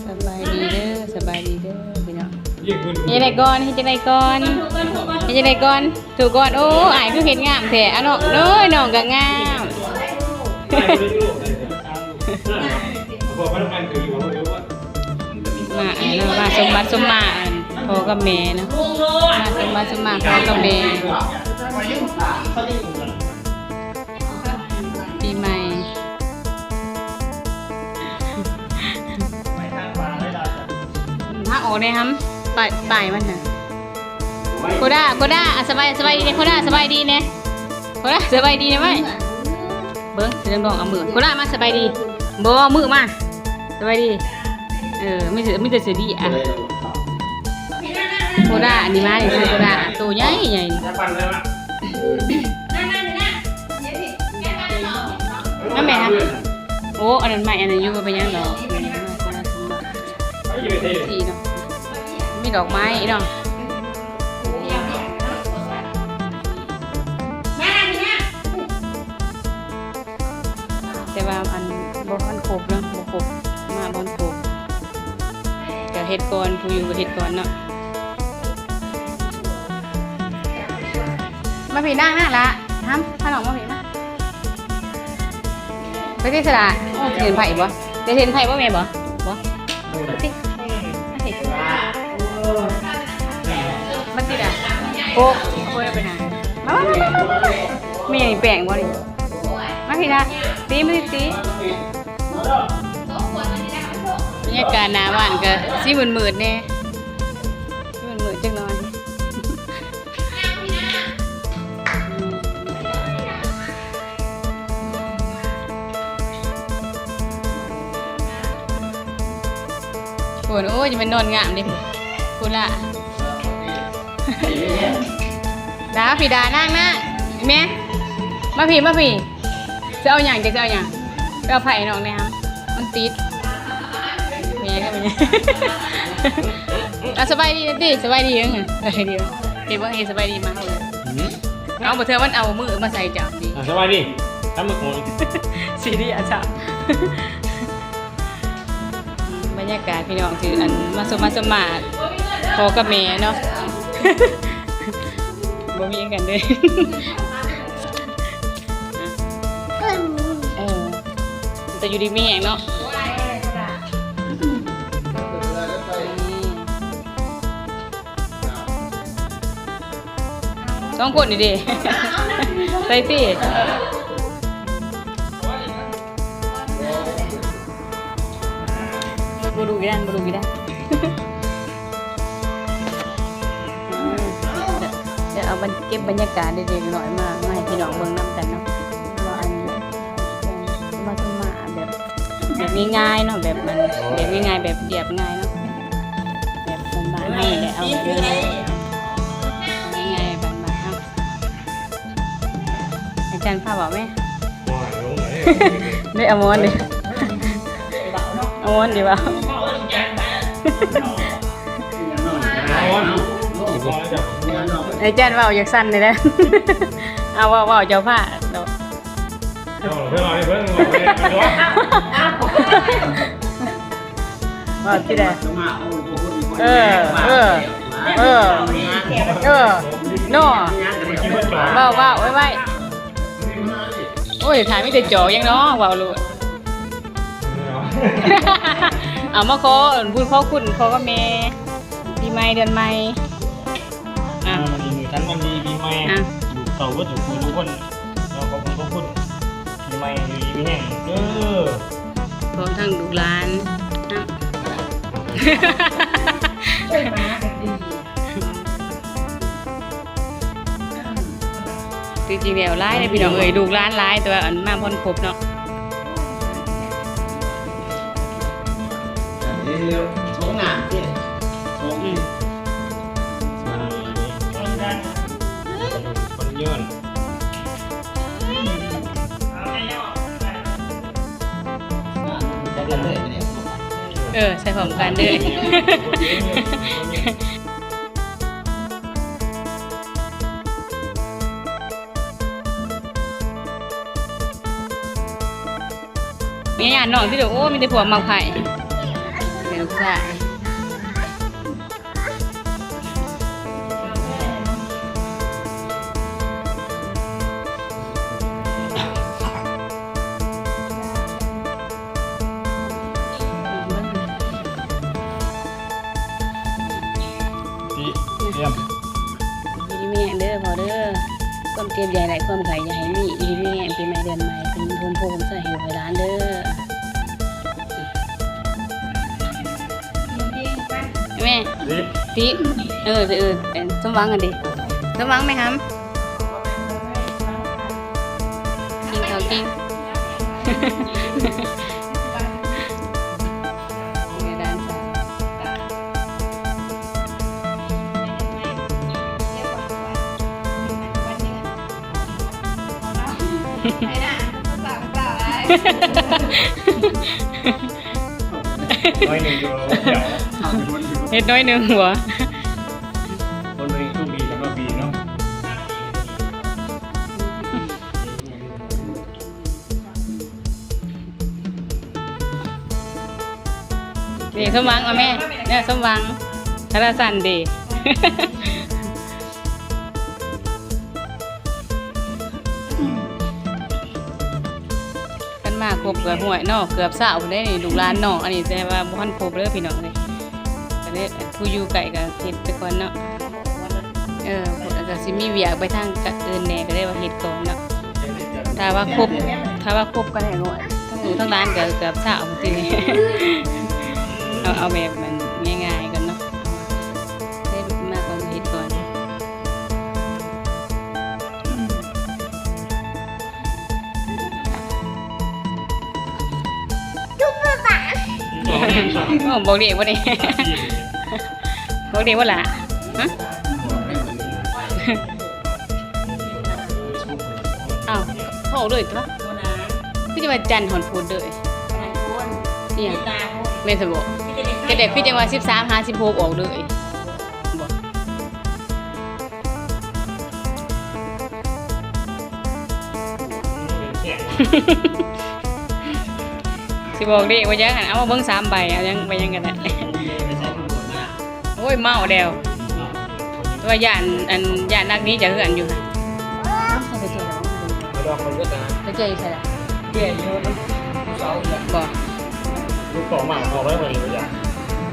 ສະບາຍດີເດີ ສະບາຍດີເດີພີ່ນ້ອງ. ເຮັດຈັ່ງໃດກ່ອນ ເຮັດຈັ່ງໃດກ່ອນ ເຮັດຈັ່ງໃດກ່ອນ ຖືກ່ອນ. ໂອ້ ອ້າຍຄືເຮັດງາມແທ້ ອາ ນ້ອງເອີຍ ນ້ອງກໍງາມ. ມາ ເອີ ມາສົມບັດສົມໝານ ພໍ່ກັບແມ່ເນາະ ມາສົມບັດສົມໝານ ພໍ່ກັບແມ່ ປີໃໝ່. ຫາອອກແດ່ຫຳ ປ້າຍ ປ້າຍມັນນະ. ໂຄດາ ໂຄດາ ອ່ະ ສະບາຍ ສະບາຍດີແດ່ ໂຄດາ ສະບາຍດີແດ່ ໂຄດາ ສະບາຍດີແດ່ໄວ້. ເບິ່ງ ຊິລອງເອົາມື ໂຄດາ ມາ ສະບາຍດີ ບໍ່ ມືມາ ສະບາຍດີ. ເອີ ມີແຕ່ ມີແຕ່ເສືອດີ ອ່ະ. ໂຄດາ ອັນນີ້ມານີ້ ໂຄດາ ໂຕໃຫຍ່ໃຫຍ່. ມາແມ່ນະ ໂອ້ ອັນນັ້ນໃໝ່ ອັນນັ້ນຢູ່ ບໍ່ເປັນຫຍັງດອກ. ສີເນາະ ມີດອກໄມ້ເນາະ. ແຕ່ວ່າອັນບໍ່ທັນຄົບເນາະ ບໍ່ຄົບ ມາບໍ່ທັນຄົບ ກະເຮັດກ່ອນ ຜູ້ຢູ່ກະເຮັດກ່ອນເນາະ. ມາພີ້ນາງ ນາງລະ ຫຳ ພານ້ອງມາພີ້ມາ. ໄປທີ່ສະຫຼາ ໂອ້ ເຫັນໄຜບໍ່ ໄດ້ເຫັນໄຜບໍ່ແມ່ບໍ່ ບໍ່ ມາຕິ ມາຕິດາ ໂອ້ ໂອ້ຍ ໄປນາງ ມາ ມາ ມາ ມາ ມາ. ມີຫຍັງແປງບໍ່ນີ້ ມາພີ້ນະ ຕີ ມາຕີ. ບັນຍາກາດໜ້າບ້ານກະຊິມືດໆແດ່ ມືດໆຈັກໜ້ອຍ. ໂອ້ຍ ໂອ້ຍ ຈະແມ່ນນອນງາມເດ້ ພຸ້ນລະ ດາ ພີ້ດາ ນາງ ນາງ ແມ່ ມາພີ້ ມາພີ້. ຈະເອົາຫຍັງ ຈະເອົາຫຍັງ ໄປເອົາໄຜໃຫ້ນ້ອງແດ່ ມັນຕິດ. ແມ່ກໍແມ່ ອ່ະ ສະບາຍດີນະຕິ ສະບາຍດີເອີ ສະບາຍດີ. ເຫັນບໍ່ ເຫັນສະບາຍດີມາເອົາເລີຍ. ເອົາ ບໍ່ເທື່ອມັນເອົາມືມາໃສ່ເຈົ້າຕິ. ອ່ະ ສະບາຍດີ ທຳມືໂກນ ສີດີອາຊາ. ບັນຍາກາດພີ່ນ້ອງ ຄືອັນມາສົມມາສົມມາ ພໍ່ກັບແມ່ເນາະ ບໍ່ມີຫຍັງກັນເລີຍ. ເອີ ແຕ່ຢູ່ດີມີແຮງເນາະ ສອງຄົນນີ້ເດ້ ໃສ່ຕິ. ບໍ່ດູກອີກແລ້ວ ບໍ່ດູກອີກແລ້ວ. ດຽວເອົາບັນ ເກັບບັນຍາກາດເລັກໆນ້ອຍໆມາ ມາໃຫ້ພີ່ນ້ອງເບິ່ງນຳກັນເນາະ ວ່າອັນມາສົມມາແບບ ແບບງ່າຍໆເນາະ ແບບມັນ ແບບງ່າຍໆ ແບບລຽບງ່າຍເນາະ ແບບບ້ານໆເຮົານີ້ແຫຼະ ເອົາແບບງ່າຍໆ ງ່າຍໆ ບ້ານໆເຮົາ. ອາຈານພາເວົ້າແມ ໂອ້ຍ ລົງເລີຍ ເດ້ ອາມອນເດ້ ອາມອນເດ້ເວົ້າ ອາຈານເວົ້າຢາກສັ້ນນີ້ແຫຼະ ເອົາ ເວົ້າ ເວົ້າເຈົ້າພາດເນາະ ເວົ້າເພິ່ນ ເວົ້າໃຫ້ເພິ່ນ ເວົ້າໃຫ້ເພິ່ນ ເວົ້າຊິໄດ້ ເອີ ເອີ ເອີ ເອີ ເນາະ ເວົ້າ ເວົ້າໄວ້ ໄວ້ ໂອ້ຍ ຖ້າມີແຕ່ຈອກຫຍັງເນາະ ເວົ້າໂລດ ເອົາ ມາຂໍບຸນຂໍຄຸນພໍ່ກັບແມ່ ປີໃໝ່ເດືອນໃໝ່ ອ່ະ ອ່າ ມື້ນີ້ມື້ສັນວັນດີປີໃໝ່ ອ່ະ ລູກເຕົ້າເບິດທຸກຜູ້ທຸກຄົນ ເນາະ ຂໍບຸນຂໍຄຸນ ປີໃໝ່ຢູ່ດີມີແຮງເດີ ພ້ອມທັງລູກຫຼານນຳ ທີ່ຈິງແລ້ວຫຼາຍເດ້ພີ່ນ້ອງເອີຍ ລູກຫຼານຫຼາຍ ແຕ່ວ່າອັນມາບໍ່ທັນຄົບເນາະ ເອີ ສົ່ງນ້ຳຕິ ສົ່ງ ອືມ ມັນຍ້ອນ ເອີ ໃສ່ພ້ອມກັນເດີ. ແມ່ຢ້ານນ້ອງຕິລູກ ໂອ້ ມີແຕ່ພວກມັກໃຜ ແບ ລູກຊາຍ ຕຽມ ຢູ່ດີມີແຮງເດີພໍ່ເດີ ຄວາມເຈັບຢ່າໃຫ້ໄດ້ ຄວາມໄຂ້ຢ່າໃຫ້ມີ ຢູ່ດີມີແຮງ ປີໃໝ່ເດືອນໃໝ່ ເປັນໂຮມໂພໂຮມໄຊໃຫ້ລູກໃຫ້ຫຼານເດີ. ແມ່ ຕິ ເອີ ເອີ ສົມຫວັງກັນເດ ສົມຫວັງແມ່ຫຳ ກິນເຂົ້າກິນ ໜ້ອຍໜຶ່ງຢູ່ ເຮັດໜ້ອຍໜຶ່ງບໍ່? ຄົນໜຶ່ງໂຊກດີສຳລັບບີເນາະ. ນີ້ ສົມຫວັງ ເອົາແມ່ ເອີ ສົມຫວັງ ທາລະສັນເດ. ຄັນມາຄົບກໍ ຫ້ວຍເນາະ ເກືອບຊາວພຸ້ນເດ້ນີ້ ລູກຫຼານເນາະ ອັນນີ້ແຕ່ວ່າບໍ່ທັນຄົບເດີພີ່ນ້ອງເອີຍ ກໍເລີຍຜູ້ຢູ່ໃກ້ກໍເຮັດໄປກ່ອນເນາະ. ເອີ ແລ້ວກໍຊິມີວຽກໄປທາງອື່ນແດ່ ກໍເລີຍວ່າເຮັດກ່ອນເນາະ. ຖ້າວ່າຄົບ ຖ້າວ່າຄົບກັນໃຫ້ ທັງລູກທັງຫຼານກໍເກືອບຊາວພຸ້ນຕິ ເອົາ ເອົາແບບມັນງ່າຍໆກ່ອນເນາະ ເຮັດມາກ່ອນ ເຮັດກ່ອນ. ໂອ້ ບອກເລກບໍ່ນີ້ ບອກເລກບໍ່ລະ? ຮະ ອ້າວ ເຂົ້າເລີຍຕົວະ ຄືຈະວ່າຈັນຮອດພຸດເດີ ອີຫຍັງ ແມ່ນຊະບໍ? ກະແດກຄືຈັ່ງວ່າສິບສາມຫາສິບຫົກອອກເລີຍບໍ? ຊິບອກເດ້ ບໍ່ຢາກຫັ້ນ ເອົາມາເບິ່ງສາມໃບ ເອົາຫຍັງ ໃບຫຍັງກໍໄດ້. ໂອ້ຍ ເມົາແລ້ວ ແຕ່ວ່າຢ້ານ ອັນ ຢ້ານນັກໜີຈາກເຮືອນຢູ່ຫັ້ນ. ໄປເຈີຢູ່ໃສລະ? ບໍ່ ລູກຕໍ່ມາເຂົາໄວ້ ບໍ່ຢາກ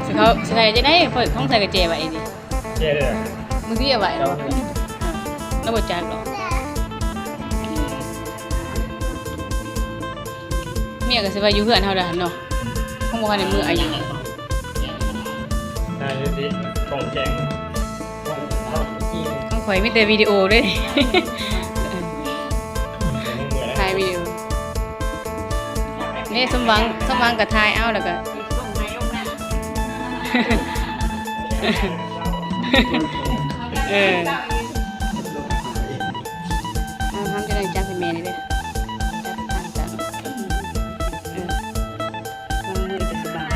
ຊິເຂົາ ຊິໃສ່ຈັ່ງໃດ ເພິ່ນຕ້ອງໃສ່ກະແຈໄວ້ເດ້. ແຈເດີ ບາງທີເອົາໄວ້ແລ້ວ ລາວບໍ່ຈັກດອກ. ເມຍກໍຊິວ່າຢູ່ເຮືອນເຮົາດາເນາະ ຄົງບໍ່ທັນໄດ້ເມືອຢູ່. ໄດ້ຢູ່ຕິ ຂອງແກງ ຂອງຂ້ອຍມີແຕ່ວິດີໂອເດ້ ຖ່າຍວິດີໂອ. ນີ້ ສົມຫວັງ ສົມຫວັງກໍຖ່າຍເອົາ ແລ້ວກໍ ເອີ ເອົາ ທຳຈັ່ງໃດ ຈັບໃຫ້ແມ່ນີ້ເດີ້ ຈັບທາງກາງ ເອີ ວາງມືຈະສະບາຍ.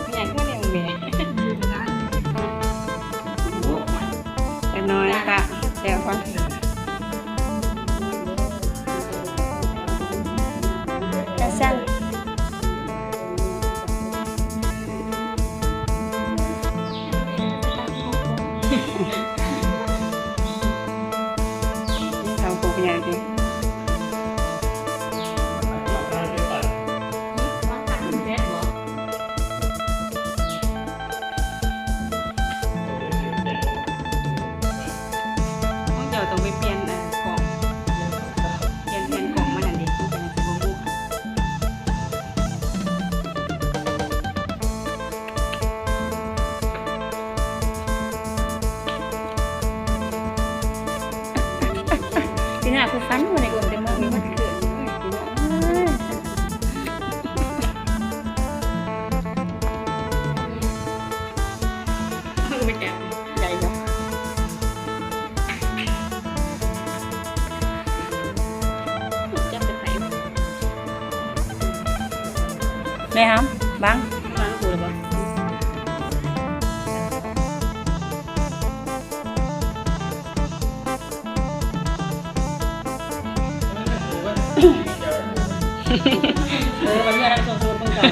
ແມ່ ຈັກໜ້ອຍນະຄະ ແຊວກ່ອນ ກະຊັ້ນ ເຂົ້າໂຄກໃຫຍ່ຕິ. ຂອງເຈົ້າຕ້ອງໄປປ່ຽນ ອັນ ກ້ອງ ປ່ຽນແຜ່ນກ້ອງມັນຫັ້ນເດ ມັນຈັ່ງຊິບໍ່ມົວ. ຊິໜ້າຜູ້ຝັນບໍ່ໄດ້ ເອີ້ນແຕ່ມອງນີ້ມັນເກີດ ໂອ້ຍ ພີ່ນ້ອງເອີຍ. ເຮົາກໍໄປຈັບໃດເນາະ. ແມ່ຫຳ ບັງ ບັງຫູແລ້ວບໍ່? ເອີ ວັນນີ້ເຮົາສົ່ງສູດເບິ່ງກ່ອນ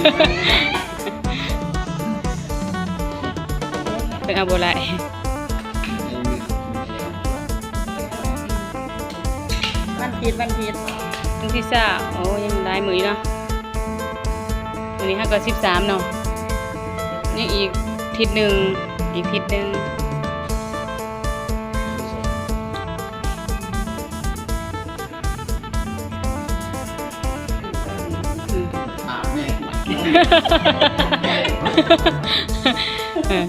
ເພິ່ນເອົາບໍ່ຫຼາຍ. ວັນທິດ ວັນທິດ ວັນທີຊາວ ໂອ້ ຍັງຫຼາຍມື້ຢູ່ເນາະ. ມື້ນີ້ເຮົາກໍສິບສາມເນາະ ຍັງອີກທິດໜຶ່ງ ອີກທິດໜຶ່ງ. ເອີ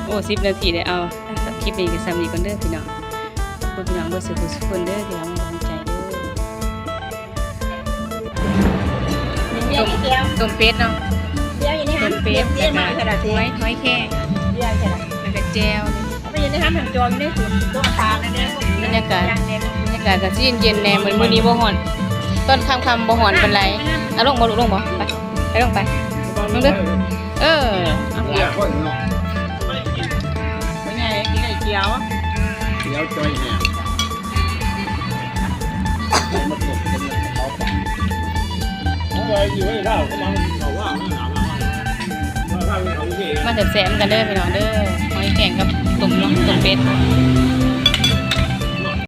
ໂອ້ ສິບນາທີແລ້ວ. ເອົາ ຄລິບນີ້ກໍສ່ຳນີ້ກ່ອນເດີພີ່ນ້ອງ ຂອບຄຸນພີ່ນ້ອງເບິດສູ່ຜູ້ສູ່ຄົນເດີ ທີ່ໃຫ້ກຳລັງໃຈເດີ. ຕົ້ມ ຕົ້ມເປັດເນາະ ຕົ້ມເປັດ ແລ້ວກໍຫອຍ ຫອຍແຄງ ແລ້ວກໍແຈ່ວ. ໄປຢູ່ໃນຫັ້ນຫັ້ນ ຈອງຢູ່ໃນສວນຕົ້ນຕານນັ້ນເດ້. ບັນຍາກາດ ບັນຍາກາດກໍຊິເຢັນໆແດ່ ມື້ ມື້ນີ້ບໍ່ຮ້ອນ ຕອນຄ່ຳໆບໍ່ຮ້ອນປານໃດ. ເອົາລົງບໍ່ລູກ ລົງບໍ່? ໄປ ໄປລົງໄປ ລົງເດີ. ເອີ ເອົາ ໄປໃຫຍ່ ກິນໄຂ່ຂຽວ ຂຽວຈ່ອຍແຮງ. ມາແຊບໆນຳກັນເດີພີ່ນ້ອງເດີ ຫອຍແຄງກັບຕົ້ມເນາະ ຕົ້ມເປັດ.